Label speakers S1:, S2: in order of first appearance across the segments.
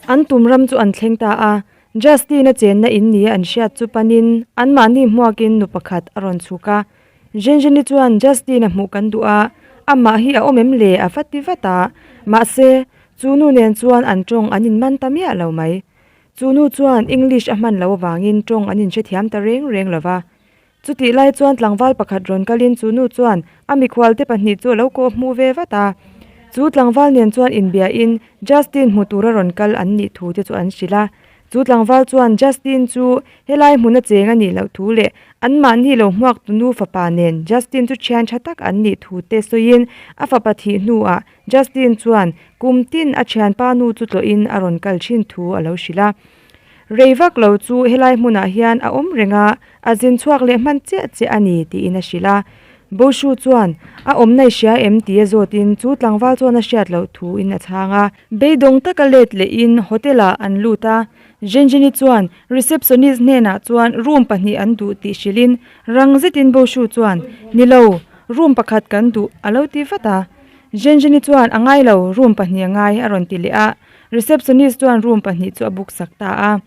S1: An tum ram chu an thleng ta a, Justin-a chenna in nia an hriat chu panin anmahni hmuakin nu pakhat a rawn chhuk a. Zhenzheni chuan Justin-a hmuh kan duh a, amah hi a awm em le a va ti vat a, mahse, chu nu nen chuan an tawng an inman ta miah lo mai. Chu nu chuan English a hman loh avangin tawng an inhrethiam ta reng reng lo va. Chutih lai chuan tlangval pakhat rawn kalin chu nu chuan a mikhualte pahnih chu a lo kawh hmuh ve vat a. Chu tlangval nen chuan inbiahin Justin hmu tura rawn kal an nih thu te chu an hrilh a. Chu tlangval chuan Justin chu helai hmuna cheng a nih loh thu leh anmahni lo hmuak tu nu fapa nen Justin chu thian tha tak an nih thu te sawiin a fapa thih hnuah Justin chuan kum tin a thianpa nu chu tlawhin a rawn kal thin thu a lo hrilh a. Rei vak lo chu helai hmunah hian a awm reng a, a zin chhuak leh hman chiah chiah a ni tiin a hrilh a. Boshu chuan, A awmna i hria em? tia zawtin chu tlangval chuan a hriat loh thuin a chhang a. Beidawng taka let lehin hotel ah an lut a, Zhenzheni chuan receptionist hnenah chuan room pahnih an duh tih hrilhin rang zetin Boshu chuan, Ni lo, room pakhat kan duh a lo ti vat a. Zhenzheni chuan, A ngai lo, room pahnih a ngai a rawn ti leh a. Receptionist chuan room pahnih chu a book sak ta a.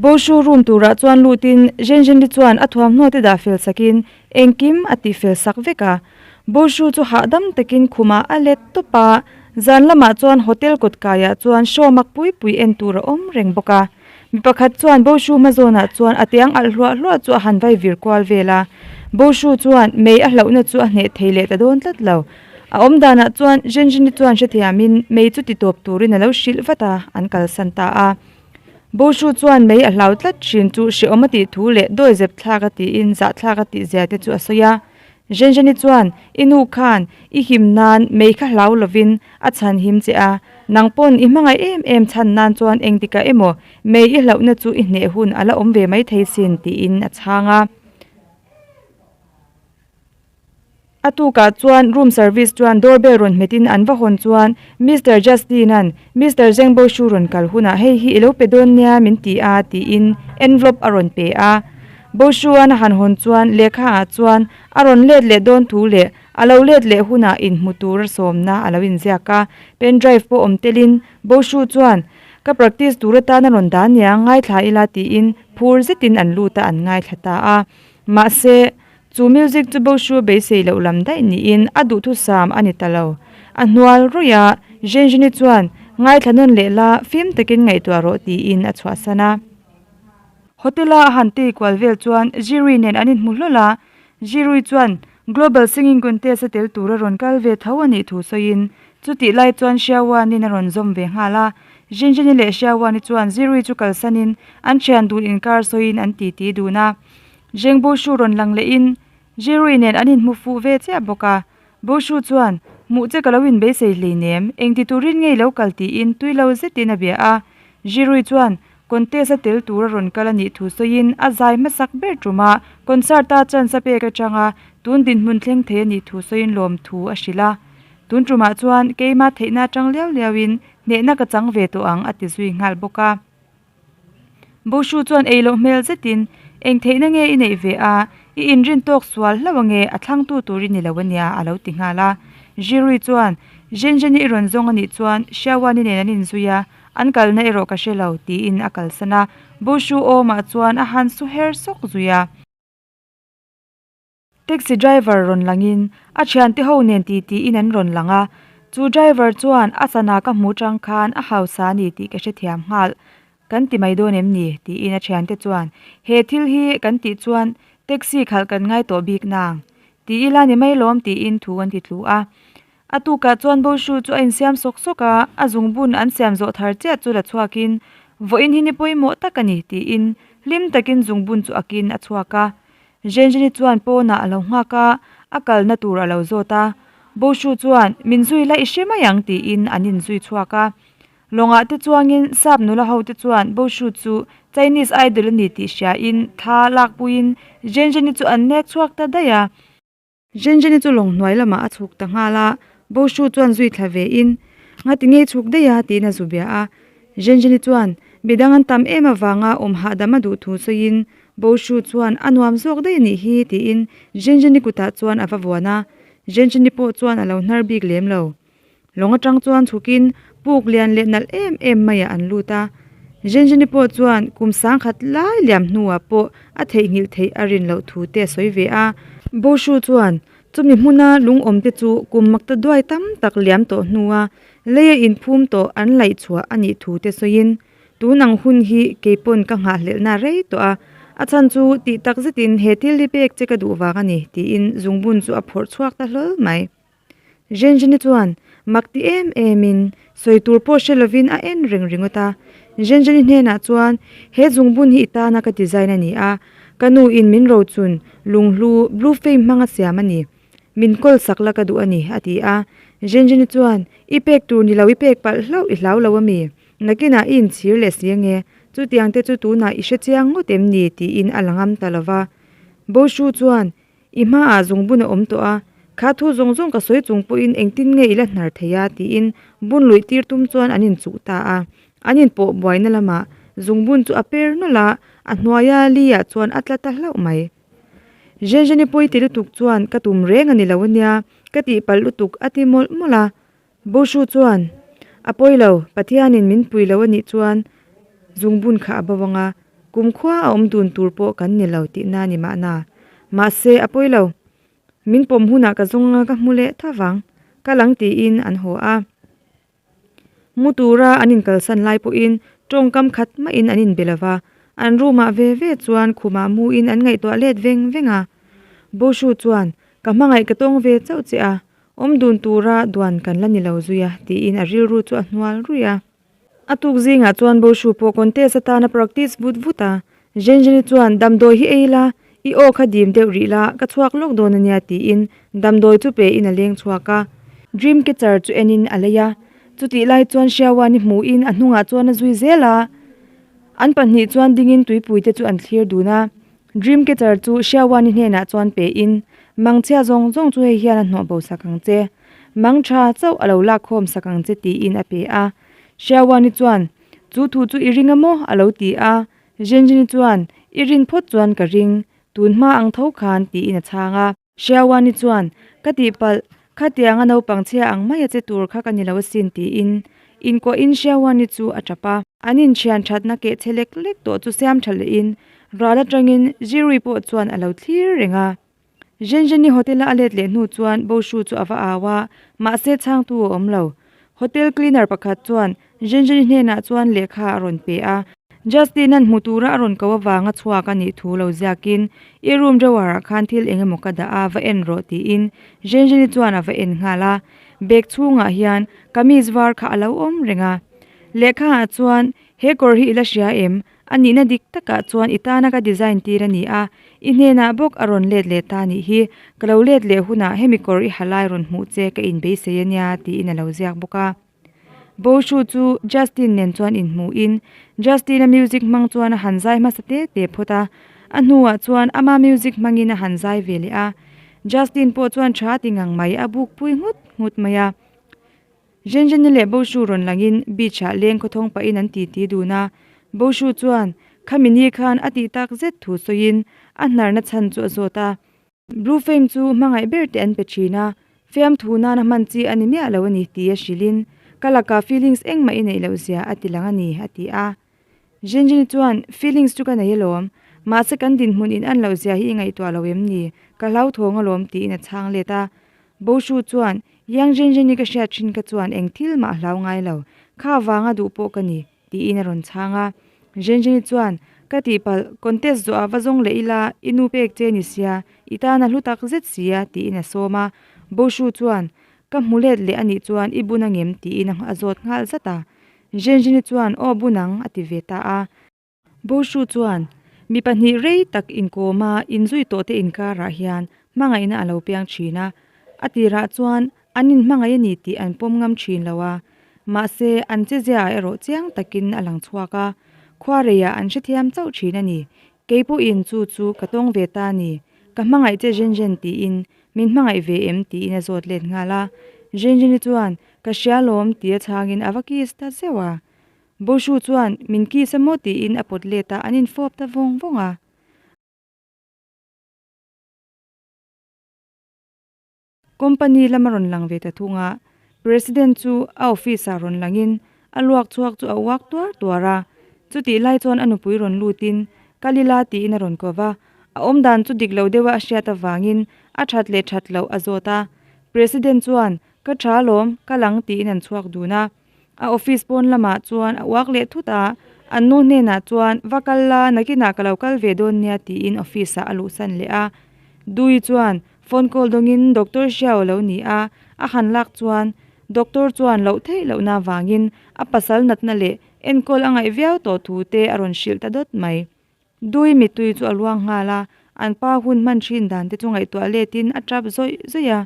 S1: Boshu room turah chuan lutin Zhenzheni chuan a thuamhnaw te dah fel sakin engkim a tih fel sak vek a. Boshu chu hahdam takin khumah a let tawp a, zan lamah chuan hotel kawt kaiah chuan show mak pui pui en tur a awm reng bawk a. Mi pakhat chuan Boshu hma zawnah chuan a tiang alh hluah hluah chu a han vai vir kual vel a. Boshu chuan mei a hlauhna chu a hneh thei leh ta dawn tlat lo. A awm danah chuan Zhenzheni chuan hrethiamin mei chu ti tawp turin a lo hrilh vat a, an kalsan ta a. Boshu chuan mei a hlau tlat thin chu hrehawm a tih thu leh dawi zep thlak a tiin zah thlak a tih zia te chu a sawi a. Zhenzheni chuan, I nu khan i him nan mei kha hlau lovin a chhan him che a, nang pawn i hmangaih em em chhan nan chuan engtikah emaw mei i hlauhna chu i hneh hun a la awm ve maithei sin tiin a chhang a. A tukah chuan room service chuan doorbell rawn hmetin an va hawn chuan Mister Justin-a'n Mister Zengbo-shu rawn kal hunah hei hi i lo pe dawn nia min ti a tiin envelope a rawn pe a. Bo-shu-a'n a han hawn chuan lehkha ah chuan a rawn let leh dawn thu leh a lo let leh hunah inhmu tur a sawmna a lo inziak a. Pen drive pawh awm telin Bo-shu chuan ka practice tur atan a rawn dah nia ngaithla ila tiin phur zetin an lut a an ngaithla ta a. Mahse, Chu music chu Boshu beisei loh lam daih niin a duhthusam a ni ta lo. A hnual ruih a, Zhenzheni chuan, Ngaithla nawn leh la, fim takin ngaihtuah rawh tiin a chhuahsan a. Hotel-a a han tei kual vel chuan Zirui nen an inhmu hlawl a, Zirui chuan Global Singing Contest-a tel tura rawn kal ve tho a nih thu sawiin, chutih lai chuan Xiaowan-in a rawn zawm ve nghal a. Zhenzheni leh Xiaowan-i chuan Zirui chu kalsanin an thian dun inkar sawiin an titi dun a. Zheng Boshu rawn lang lehin Zhirui nen an inhmu fuh ve chiah bawk a. Boshu chuan, Hmuh che ka lo inbeisei hleinem, engti turin ngei lo kal tiin tui lo zetin a bia a. Zhirui chuan, Contest a tel tur a rawn kal a nih thu sawiin a zai hmasak ber ṭuma concert a chance a pek aṭanga tun dinhmun thleng thei a nih thu sawiin lawm thu a hrilh a. Tun ṭumah chuan keima theihna aṭang liau liauin hnehna ka chang ve tawh ang a ti zui nghal bawk a. Boshu chuan ei loh hmel zetin, Eng theihna nge i neih ve a? I inrin tawk sual hlauh ange, a thlangtu tur i ni lo ania, a lo ti nghal a. Zhirui chuan, Zhenzheni i rawn zawng anih chuan Xiaowan-i nen an inzui a, an kalna erawh ka hre lo, tiin a kalsan a. Boshu awmah chuan a han su her sawk zui a. Taxi driver rawn langin a thiante ho nen ti tiin an rawn lang a, chu driver chuan a sana ka hmu tang khan a hausa a ni tih ka hrethiam nghal kan ti mai dawn em ni tiin a thiante chuan he thil hi kan tih chuan taxi khalh kan ngai tawh bik nang ti ila ni mai lawm tiin thu an ti tlu a. A tukah chuan Boshu chu a insiam sawk sawk a, a zungbun an siam zawh thar chiah chu la chhuakin vawiin hi ni pawimawh tak a ni tiin hlim takin zungbun chu akin a chhuak a. Zhenzheni chuan pawnah a lo nghak a, a kalna tur a lo zawt a. Boshu chuan, Min zui la i hre mai ang tiin an inzui chhuak a. Lawngah te chuangin sap nula ho te chuan Boshu chu Chinese idol a ni tih hriain thla lakpuiin Zhenzheni chu an nek chhuak ta daih a. Zhenzheni chu lawng hnuai lamah a chhuk ta nghal a, Boshu chuan zui thla vein, Ngati ngei chhuk daih a? tiin a zu bia a. Zhenzheni chuan, Midang an tam em avanga awm hahdam a duh thu sawiin, Boshu chuan, A nuam zawk daih a nih hi, tiin Zhenzheni kutah chuan a va vuan a. Zhenzheni pawh chuan a lo hnar bik lem lo. Lawng atang chuan chhukin. Puk lian leh nalh em em maiah an lut a. Zhenzheni pawh chuan kum sangkhat lai liam hnuah pawh a theihnghilh theih a rin loh thu te a sawi ve a. Boshu chuan chumi hmuna lungawm te chu kum makta duai tam tak liam tawh hnua leia inphum tawh an laih chhuah a nih thu te sawiin Tun ang hun hi keipawn ka nghahhlelhna rei tawh a, a chhan chu tih tak zetin he thil hi pek che ka duh vang a ni tiin zungbun chu a phawrh chhuak ta hlawl mai. Zhenzheni chuan mak ti em emin sawi tur pawh hre lovin a en reng ringawt a. Zhenzheni hnenah chuan he zungbun hi i tana ka design a ni a, ka nu in min rochun lunghlu blue fame hmanga siam a ni. Min kawl sak la ka duh a ni a ti a. Zhenzheni chuan i pek tur ni lo i pek palh hlauh i hlau lo a mi? Nakinah i inchhir leh si ange, chutiang te chu tunah i hre chiang ngawt em ni? tiin a la ngam ta lo va. Boshu chuan, I hmaah zungbun a awm tawh a, kha thu zawng zawng ka sawi chung pawhin engtin nge i la hnar thei a? tiin bun luih tir tum chuan an inchuh ta a. An inpawh buaina lamah zungbun chu a per nawlh a, a hnuaia li-ah chuan a tla ta hlauh mai. Zhenzheni pawi ti lutuk chuan ka tum reng a ni lo ania, ka tihpalh lutuk a ti mawlh mawlh a. Boshu chuan, A pawi lo, Pathianin min pui lo a nih chuan zungbun kha a bo ang a, kumkhua a awm dun tur pawh kan ni lo tihna a ni mahna. Mahse, a pawi lo. Min pawm hunah ka zawng anga ka hmu leh tha vang. Kal ang tiin an haw a. Mu tura an inkalsan lai pawhin tawngkam khat mahin an inbe lo va, an room ah ve ve chuan khumah muin an ngaihtuah let veng veng a. Boshu chuan, Ka hmangaih ka tawng ve chauh che a, Awm dun tura duan kan la ni lo zui a, tiin a rilru chu a hnual ruih a. A tuk zingah chuan Boshu pawh contest atana practice vut vut a. Zhenzheni chuan damdawi hi ei la, i aw kha dim deuh rih la, ka chhuak lawk dawn ania tiin damdawi chu pe in a leng chhuak a. Dream catcher chu en in a lei a, chutih lai chuan Xiaowan-i hmuhin a hnungah chuan a zui zel a. An pahnih chuan dingin tuipui te chu an thlir dun a. Dream catcher chu Xiaowan-i hnenah chuan pe in, Mangchhia zawng zawng chu hei hian a hnawh bo sak ang che. Mang tha chauh a lo lak khawm sak ang che tiin a pe a. Xiaowan-i chuan, Chu thu chu i ring a maw? a lo ti a. Zhenjin-i chuan, I rin phawt chuan ka ring, tun hma ang tho khan tiin a chhang a. Xiaowan-i chuan, Ka tihpalh, khatianga naupang chhia ang mai a che tur kha ka ni lo asin tiin inkuahin Xiaowan-i chu a tap a. An inthian thatna keh chhe lek lek tawh chu siam tha lehin ral atangin Zirui pawh chuan a lo thlir reng a. Zhenzheni hotel-a a let leh hnu chuan Boshu chu a va au a, mahse chhangtu a awm lo. Hotel cleaner pakhat chuan Zhenzheni hnenah chuan lehkha a rawn pe a. Justin-a'n hmu tura a rawn ko avanga chhuak a nih thu lo ziakin, I room drawer-ah khan thil eng emaw ka dah a, va en rawh tiin Zhenzheni chuan a va en nghal a. Bag chhungah hian kamis var kha a lo awm reng a. Lehkhaah chuan, He kawr hi i la hria em? A nihna dik takah chuan i tana ka design tir a ni a, i hnenah bawk a rawn let leh ta nih hi, ka lo let leh hunah hemi kawr i ha lai rawn hmuh che ka inbeisei a nia tiin a lo ziak bawk a. Boshu chu Justin nen chuan inhmuhin Justin-a music hmang chuan a han zai hmasa te te phawt a, a hnuah chuan ama music hmangin a han zai ve leh a. Justin pawh chuan tha ti ngang mai a buk pui nghut nghut mai a. Zhenzheni leh Boshu rawn langin beach ah leng khawthawng pahin an titi dun a, Boshu chuan khami ni khan a tih tak zet thu sawiin a hnarna chhan chu a zawt a. Blue Fame chu hmangaih ber te an pe thin a, fiamthu nana hman chi a ni miah lo a ni tih a hrilhin ka lakah feelings engmah i neih loh zia a ti lang a ni a ti a. Zhenzheni chuan feelings chu ka nei alawm, mahse kan dinhmun in an loh zia hi i ngaihtuah lo em ni, ka hlauthawng alawm tiin a chhang let a. Boshu chuan, Yang Zhenzheni ka hriat thin kha chuan eng thil mah a hlau ngai lo, kha vanga duh pawh ka ni, tiin a rawn chhang a. Zhenzheni chuan, Ka tihpalh, contest zawhah va zawng leh ila, i nu pek che ni sia, i tan a hlu tak zet sia, tiin a sawm a. Boshu chuan, Ka hmu let leh a nih chuan i bun angem? tiin a zawt nghal zat a. Zhenzheni chuan, Aw bun ang, a ti ve ta a. Boshu chuan, Mi pahnih rei tak inkawma inzui tawhte inkarah hian hmangaihna a lo piang thin a. A tirah chuan an inhmangaih a ni tih an pawm ngam thin lo a. Mahse, an cheziaah erawh chiang takin a lang chhuak a. Khua reiah an hrethiam chauh thin a ni. Kei pawhin chu chu ka tawng ve ta a ni. Ka hmangaih che Zhenzhen tiin min hmangaih ve em tiin a zawt let nghal a. Zhenzheni chuan, Ka hria lawm tia chhangin a va kiss ta zeuh a. Boshu chuan min kiss a maw tiin a pawt let a, an infawp ta vawng vawng a. Company lama rawn lang ve ta thung a, President chu a office ah rawn langin a luak chhuak chu a uak tuar tuar a. Chutih lai chuan a nupui rawn lutin Kal ila tiin a rawn ko va. A awmdan chu dik lo deuha a hriat avangin a that leh that loh a zawt a. President chuan Ka tha alawm, kal ang tiin an chhuak dun a. A office pawn lamah chuan a uak leh thut a, an nu hnenah chuan va kal la, nakinah ka lo kal ve dawn nia tiin office ah a luhsan leh a. Dui chuan phone call dawngin Doctor Xiao a lo ni a, a han lak chuan Doctor chuan loh theih lohna avangin a pasal natna leh enkawl a ngaih viau tawh thu te a rawn hrilh ta dawt mai. Dui mittui chu a luang nghal a, an pa hun hman thin dan te chu ngaihtuah letin a tap zawih zawih a.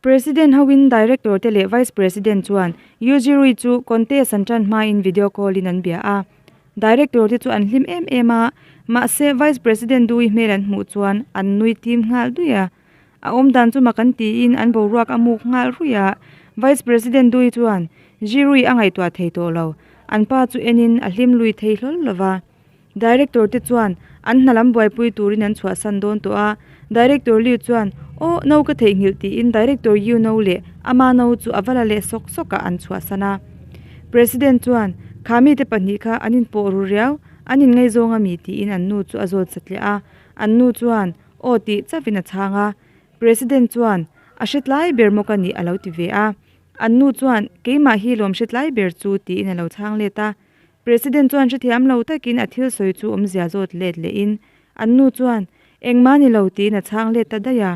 S1: President hoin Director te leh Vice President chuan Yujirui chu contest an tan hmain video call in an bia a. Director te chu an hlim em em a, mahse Vice President Dui hmel an hmuh chuan an nui tim nghal dui a. A awmdan chu mak an tiin an boruak a muk nghal ruih a. Vice President Dui chuan Jirui a ngaihtuah thei tawh lo, an pa chu enin a hlim lui thei hlawl lo va. Director te chuan an hna lam buaipui turin an chhuahsan dawn tawh a, Director Liu chuan, Aw, no ka theihnghilh tiin Director Yu no leh ama no chu a va la leh sawk sawk a an chhuahsan a. President chuan, Kha mite pahnih kha an inpawh ru riau, an inngaizawng a mi tiin an nu chu a zawt satliah a, an nu chuan, Aw tih chauhin a chhang a. President chuan, A hretlai ber maw ka nih a lo ti ve a. An nu chuan, Keimah hi lawm hretlai ber chu tiin a lo chhang let a. President chuan hrethiam lo takin a thil sawi chu awmzia zawt let lehin an nu chuan engmah ni lo tiin a chhang let ta daih a.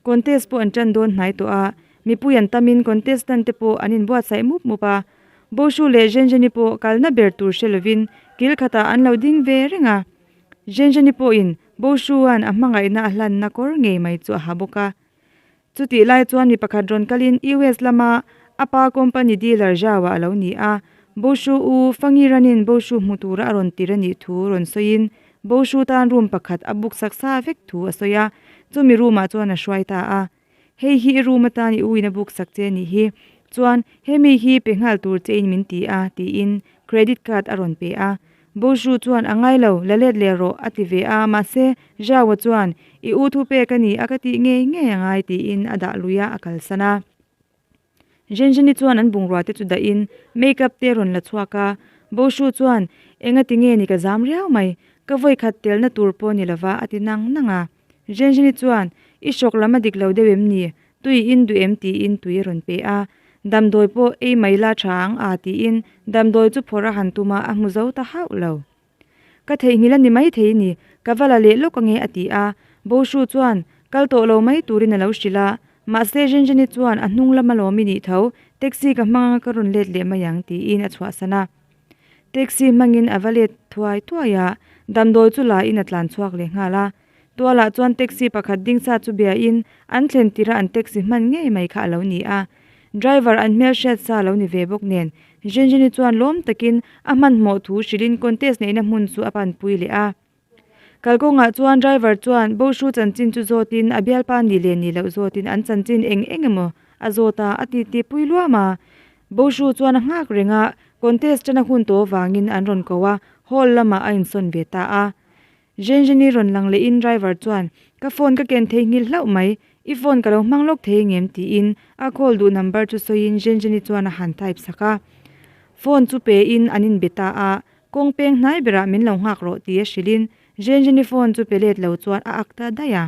S1: Contest pawh an tan dawn hnai tawh a, mipui an tamin contestant te pawh an inbuatsaih mup mup a. Boshu leh Zhenzheni pawh kalna ber tur hre lovin kil khatah an lo ding ve reng a. Zhenzheni pawhin Boshu-a'n a hmangaihna a hlanna kawr ngei mai chu a ha bawk a. Chutih lai chuan mi pakhat rawn kalin US lama a pa company dealer Zhao-a a lo ni a, Boshu u Fangi Ranin Boshu hmu tura a rawn tir a nih thu rawn sawiin Boshu tan room pakhat a book sak sa vek thu a sawi a, chumi room ah chuan a hruai ta a. Hei hi i room atan i u in a book sak che a nih hi, chuan hemi hi pe nghal tur che in min ti a tiin credit card a rawn pe a. Boshu chuan a ngai lo, la let leh rawh a ti ve a, mahse Zhao-a chuan i u thu pek a ni a ka tih ngei ngei a ngai tiin a dah lui a, a kalsan a. Zhenzheni chuan an bungrua te chu dahin make up te a rawn la chhuak a, Boshu chuan enga ti nge ni ka zam riau mai, ka vawi khat telna tur pawh ni lova a ti nang nang a. Zhenzheni chuan i hrawk lam a dik lo deuh em ni, Tui in duh em tiin tui a rawn pe a, damdawi pawh ei mai la tha ang a tiin damdawi chu phawrh a han tum a, a hmu zo ta hauh lo. Ka theihnghilh a ni mai thei ni, ka va la leh lawk ange a ti a, Boshu chuan kal tawh lo mai turin a lo hrilh a, mahse Zhenzheni chuan a hnung lama lawm i nih tho, taxi ka hmang anga ka rawn let leh mai ang tiin a chhuahsan a. Taxi hmangin a va let thuai thuai a, damdawi chu la in a tlan chhuak leh nghal a. Tualah chuan taxi pakhat ding sa chu bia in an thlen tirh a an taxi hman ngei mai kha a lo ni a. Driver an hmelhriat sa a lo ni ve bawk nen Zhenzheni chuan lawm takin a hmanhmawh thu hrilhin contest neihna hmun chu a panpui leh a. Kalkawngah chuan driver chuan Boshu chanchin chu zawtin a bialpa ni leh ni loh zawtin an chanchin eng eng emaw a zawt a, a titi pui luam a. Boshu chuan a nghak reng a, contest ṭana hun tawh avangin an rawn ko a, hall lamah a insawn ve ta a. Zhenzheni rawn lang lehin driver chuan, Ka phone ka ken thei nghilh hlauh mai, i phone ka lo hmang lawk thei ngem tiin a call duh number chu sawiin Zhenzheni chuan a han type sak a. Phone chu pein an inbe ta a, kawng peng hnai berah min lo nghak rawh tia hrilhin Zhenzheni phone chu pe let lo chuan a ak ta daih a.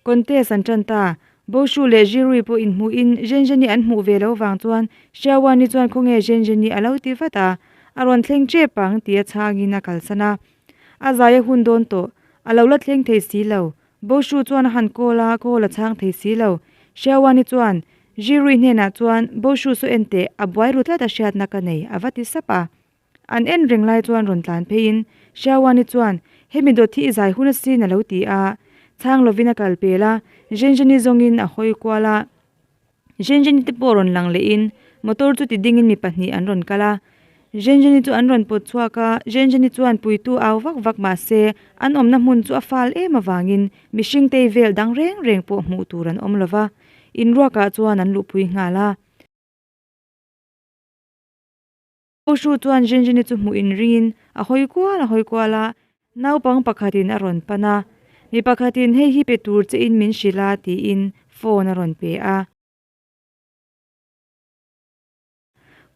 S1: Contest an tan ta. Boshu leh Zhirui pawh inhmuhin Zhenzheni an hmuh ve lo vang chuan Xiaowan-i chuan khawnge Zhenzheni a lo ti vat a, a rawn thleng tep ang tia chhangin a kalsan a. A zai a hun dawn tawh. A lo la thleng thei si lo. Boshu chuan a han call a, call a chhang thei si lo. Xiaowan-i chuan Zhirui hnenah chuan Boshu saw en teh, a buai ru tlat a hriatna ka nei, a va ti sap a. An en reng lai chuan rawn tlan pheiin Xiaowan-i chuan, Hemi dawt hi i zai hun asin a lo ti a. Chhang lovin a kal pel a, Zhenzheni zawngin a hawi kual a. Zhenzheni te pawh rawn lang lehin motor chu ti dingin mi pahnih an rawn kal a. Zhenzheni chu an rawn pawt chhuak a, Zhenzheni chuan puitu au vak vak mah se an awmna hmun chu a fal em avangin mihring tei vel dang reng reng pawh hmuh tur an awm lo va, inruakah chuan an luhpui nghal a. Hru chuan Zhenzheni chu hmuh inringin a hawi kual a hawi kual a, naupang pakhatin a rawn pan a, mi pakhatin hei hi pe tur che in min hrilh a tiin phone a rawn pe a.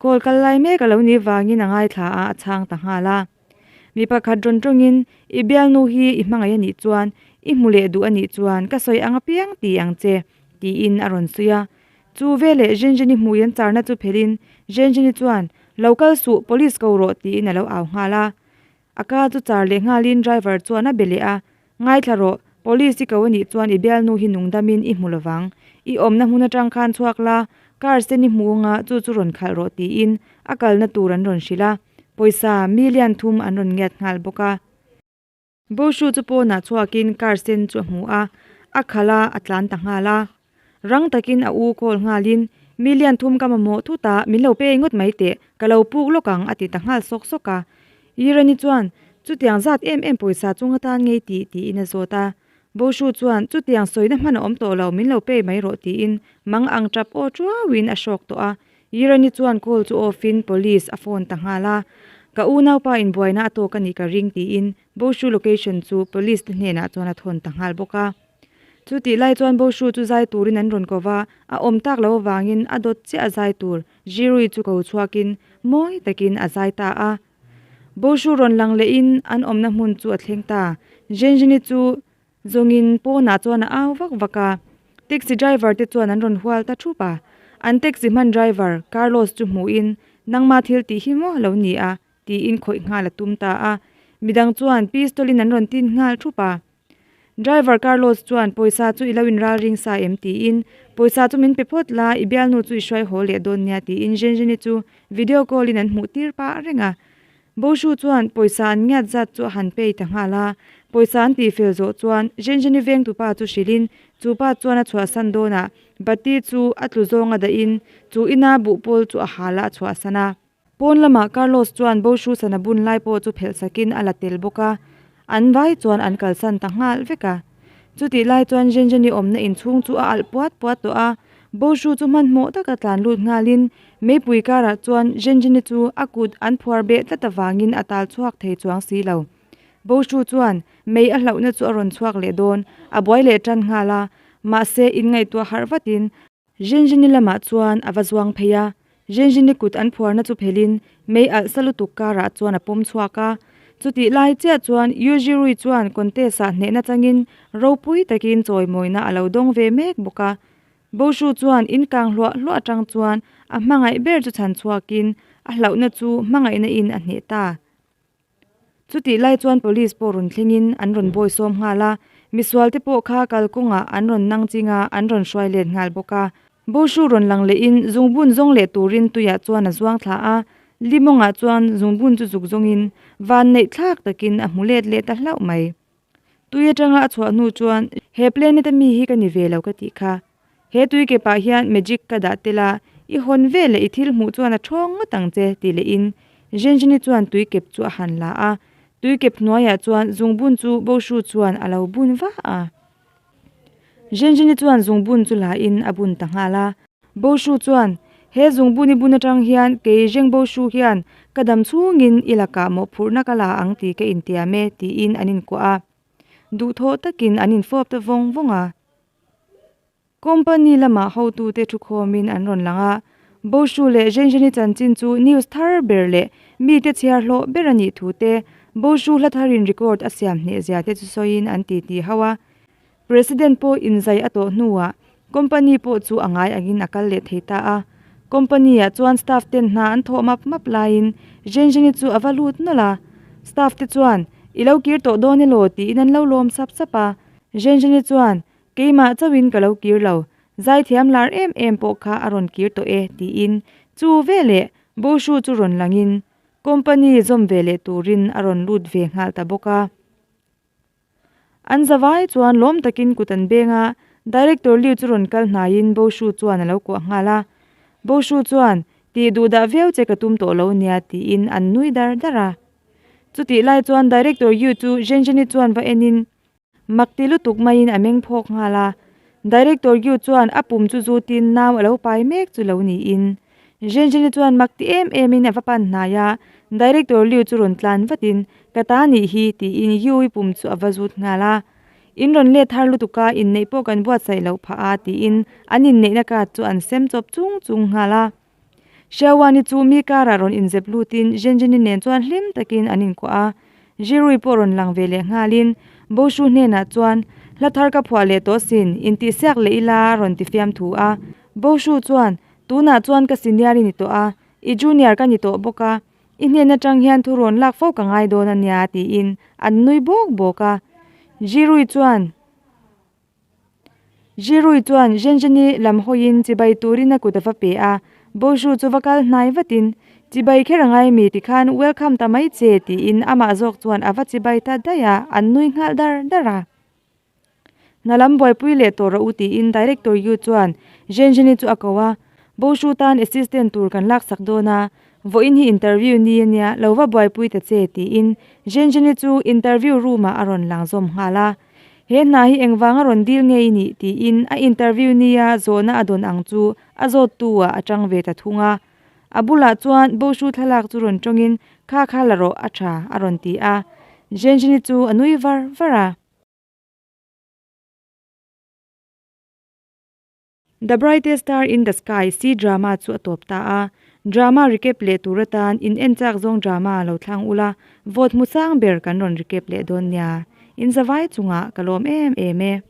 S1: Call kal lai mek a lo nih vangin a ngaithla a, a chhang ta nghal a. Mi pakhat rawn tawngin, I bialnu hi i hmangaih a nih chuan, i hmu leh duh a nih chuan ka sawi ang apiang ti ang che, tiin a rawn sawi a. Chu veleh Zhenzheni hmui an charna chu phelhin Zhenzheni chuan, Lo kal suh, police ko rawh, tiin a lo au nghal a. A ka chu char leh nghalin driver chuan a be leh a, Ngaithla rawh, police i ko a nih chuan i bialnu hi nungdamin i hmu lovang. I awmna hmun atang khan chhuak la, car sen i hmu anga chu chu rawn khalh rawh tiin a kalna tur an rawn hrilh a, pawisa million thum an rawn ngiat nghal bawk a. Boshu chu pawnah chhuakin car sen chu a hmu a, a khalh a, a tlan ta nghal a. Rang takin a u call nghalin, Million thum ka mamawh thut a, min lo pay ngawt mai teh, ka lo puk lawk ang a ti ta nghal sawk sawk a. Irene chuan, Chutiang zat em em pawisa chung atan ngei tih tiin a zawt a. Boshu chuan, Chutiang sawina hman a awm tawh lo, min lo pay mai rawh tiin mang ang tap aw tuauin a hrawk tawh a. Irene chuan call chu off in police a phone ta nghal a. Ka unaupa inbuaina a tawk a nih ka ring tiin Boshu location chu police te hnenah chuan a thawn ta nghal bawk a. Chu tih lai chuan Boshu chu zai turin an rawn ko va, a awm tak loh avangin a dawt chiah a zai tur Jirui chu ko chhuakin mawi takin a zai ta a. Boshu rawn lang lehin an awmna hmun chu a thleng ta. Zhenzheni chu zawngin pawnah chuan a au vak vak a. Taxi driver te chuan an rawn hual ta thup a. An taxi hman driver Carlos chu hmuhin nangma thil tih hi maw lo ni a tiin khawih nghal a tum ta a. Midang chuan pistol in an rawn tin nghal thup a. Driver Carlos chuan pawisa chu i lo inral ring sa em tiin, pawisa chu min pe phawt la, i bialnu chu i hruai haw leh dawn nia tiin Zhenzheni chu video call in an hmuh tir pah reng a. Boshu chuan pawisa an ngiat zat chu a han pay ta nghal a, pawisa an tihfel zawh chuan Zhenzheni vengtupa chu hrilhin chu pa chuan a chhuahsan dawnah bati chu a tlu zawnga dahin chu ina buhpawl chu a hal a a chhuahsan a. Pawn lamah Carlos chuan Boshu sana bun lai pawh chu phelh sakin a la tel bawk a, an vai chuan an kalsan ta nghal vek a. Chutih lai chuan Zhenzheni awmna inchhung chu a alh puat puat tawh a, Boshu chu hmanhmawh taka tlan lut nghalin meipui karah chuan Zhenzheni chu a kut an phuar beh tlat avangin a tal chhuak thei chuang si lo. Boshu chuan mei a hlauhna chu a rawn chhuak leh dawn, a buai leh tan nghal a, mahse inngaihtuah harh vatin Zhenzheni lamah chuan a va zuang phei a, Zhenzheni kut an phuarna chu phelhin mei alh sa lutuk karah chuan a pawm chhuak a. Chutih lai chiah chuan Yu Zhirui chuan contest-ah hnehna changin ropui takin chawimawina a lo dawng ve mek bawk a. Boshu chuan in kang hluah hluah atang chuan a hmangaih ber chu chhan chhuakin a hlauhna chu hmangaihna in a hneh ta. Chutih lai chuan police pawh rawn thlengin an rawn bawi sawm nghal a, misual te pawh kha kalkawngah an rawn nang ching a, an rawn hruai let nghal bawk a. Boshu rawn lang lehin zungbun zawng leh turin tuiah chuan a zuang thla a, limawngah chuan zungbun chu zuk zawngin van neih thlak takin a hmu let leh ta hlauh mai. Tui atanga a chhuah hnu chuan he planet a mi hi ka ni ve lo ka tih kha. He tui ke pah hian magic ka dah tel a, i hawn ve leh i thil hmuh chuan a thawng ngawt ang che tih leh in Zhenzheni chuan tui kep chu a han la a, tui kep hnuaiah chuan zungbun chu Boshu chuan a lo bun va a. Zhenzheni chuan zungbun chu la in a bun ta nghal a. Boshu chuan, He zungbun i bun atang hian kei Zheng Boshu hian ka dam chhungin i lakah mawhphurhna ka la ang tih ka intiam e, tiin an inkuah a. Duhthawh takin an infawp ta vawng vawng a. Company lamah hotute thukhawmin an rawn lang a, Boshu leh Zhenzheni chanchin chu news thar ber leh mite chhiar hlawh ber a nih thu te, Boshu hla tharin record a siam hnehzia te chu sawiin an titi ho a. President pawh inzai a tawh hnuah company pawh chu a ngai angin a kal leh thei ta a. Company ah chuan staff ten hna an thawh map map laiin Zhenzheni chu a va lut nawlh a. Staff te chuan, I lo kir tawh dawn elaw? tiin an lo lawm sap sap a. Zhenzheni chuan, Keimah chauhin ka lo kir lo, zaithiam lar em em pawh kha a rawn kir tawh e, tiin chu veleh Boshu chu rawn langin company zawm ve leh turin a rawn lut ve nghal ta bawk a. An zavai chuan lawm takin kut an beng a, Director Liu chu rawn kal hnaiin Boshu chuan a lo kuah nghal a. Boshu chuan, Tih duh dah viau che ka tum tawh lo nia tiin an nui dar dar a. Chutih lai chuan Director Yu chu Zhenzheni chuan va enin mak ti lutuk maiin a meng phawk nghal a. Director Yu chuan a pum chu zutin nau a lo pai mek chu lo niin Zhenzheni chuan mak ti em emin a va pan hnai a, Director Liu chu rawn tlan vatin, Ka ta nih hi, tiin Yui pum chu a va zut nghal a. In rawn let har lutuk a, inneih pawh kan buatsaih loh phah a, tiin an inneihna card chu an sem chawp chung chung nghal a. Xiaowan-i chu mi karah rawn inzep lutin Zhenzhen-i nen chuan hlim takin an inkuah a. Zirui pawh rawn lang ve leh nghalin Boshu hnenah chuan, Hla thar ka phuah leh tawh sin, intihsiak leh ila a rawn ti fiam thu a. Boshu chuan, Tunah chuan ka senior i ni tawh a, i junior ka ni tawh bawk a, i hnen atang hian thu rawn lak fo ka ngai dawn a nia tiin an nui bawk bawk a. Zirui chuan. Zirui chuan Zhenzheni lam hawiin chibai turin a kut a va pe a, Boshu chu va kal hnai vatin, Chibai kher a ngai mi tikhan welcome ta mai che tiin amah zawk chuan a va chibai ta daih a, an nui nghal dar dar a. Hna lam buaipui leh tawh rawh u tiin Director Yu chuan Zhenzheni chu a ko a, Boshu tan assistant tur kan laksak dawn a, vawiin hi interview ni a nia, lo va buaipui ta che tiin Zhenzheni chu interview room ah a rawn lang zawm nghal a. He hna hi engvanga rawn dil nge i nih tiin a interview nia zawhna a dawn ang chu a zawttu ah a tang ve ta thung a. A bulah chuan Boshu thlalak chu rawn tawngin kha kha la rawh a tha a rawn ti a. Zhenzhini chu a nui var var a. The Brightest Star in the Sky C-drama chu a tawp ta a, drama recap leh tur atan in en chak zawng drama lo thlang ula, vote hmu sang ber kan rawn recap leh dawn nia. In zavai chungah ka lawm em em e.